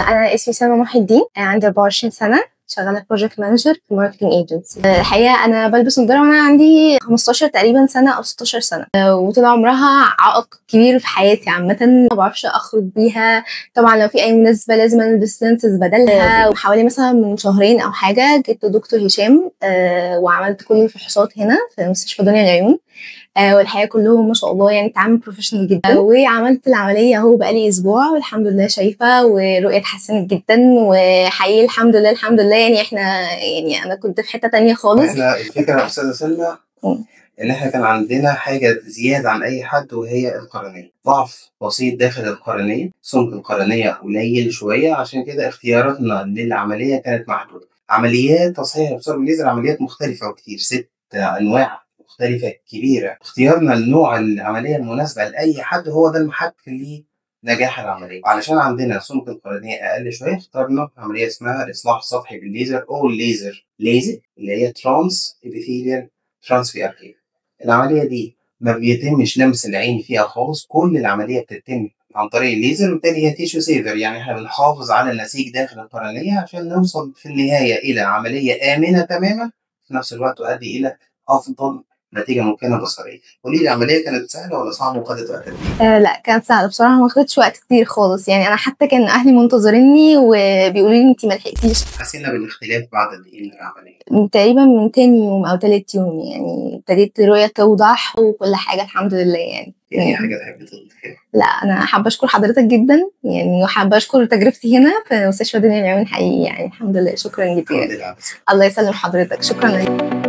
أنا اسمي سلمى محي الدين، عندي 24 سنة، شغالة project manager في marketing agency. الحقيقة أنا بلبس نظارة وأنا عندي 15 تقريبا سنة أو 16 سنة، وطول عمرها عائق كبير في حياتي عامة، ما بعرفش أخرج بيها. طبعا لو في أي مناسبة لازم ألبس lenses بدلها. وحوالي مثلا من شهرين أو حاجة جبت دكتور هشام، وعملت كل الفحوصات هنا في مستشفى دنيا العيون، والحقيقة كلهم ما شاء الله يعني تعامل professional جدا. وعملت العملية اهو بقالي اسبوع، والحمد لله شايفه والرؤية اتحسنت جدا، وحقيقي الحمد لله الحمد لله. يعني احنا يعني انا كنت في حتة تانية خالص. احنا الفكرة يا استاذه سلمى ان احنا كان عندنا حاجة زيادة عن اي حد، وهي القرنيه، ضعف بسيط داخل القرنيه، سمك القرنيه قليل شوية، عشان كده اختياراتنا للعملية كانت محدودة. عمليات تصحيح الابصار بالليزر عمليات مختلفة وكتير، 6 انواع مختلفة كبيرة. اختيارنا لنوع العملية المناسبة لأي حد هو ده المحك لنجاح العملية. علشان عندنا سمك القرنية أقل شوية اخترنا عملية اسمها الإصلاح السطحي بالليزر أو الليزر ليزك، اللي هي trans epithelial trans PRK. العملية دي ما بيتمش لمس العين فيها خالص، كل العملية بتتم عن طريق الليزر، وبالتالي هي tissue saver، يعني احنا بنحافظ على النسيج داخل القرنية عشان نوصل في النهاية إلى عملية آمنة تماما، في نفس الوقت تؤدي إلى أفضل نتيجة ممكنة بصريه. قولي لي العملية كانت سهلة ولا صعبة وخدت وقت قد ايه؟ لا كانت سهلة بصراحة، ما خدتش وقت كتير خالص. يعني انا حتى كان اهلي منتظريني وبيقولوا لي انت ما لحقتيش. حسينا بالاختلاف بعد قد ايه من العملية؟ تقريبا من تاني يوم او تالت يوم، يعني ابتديت الرؤية توضح وكل حاجة الحمد لله. يعني ايه حاجة تحبي تقوليها؟ لا انا حابة اشكر حضرتك جدا يعني، وحابة اشكر تجربتي هنا في مستشفى دنيا العيون حقيقي، يعني الحمد لله. شكرا جدا. الله يسلم حضرتك، شكرا.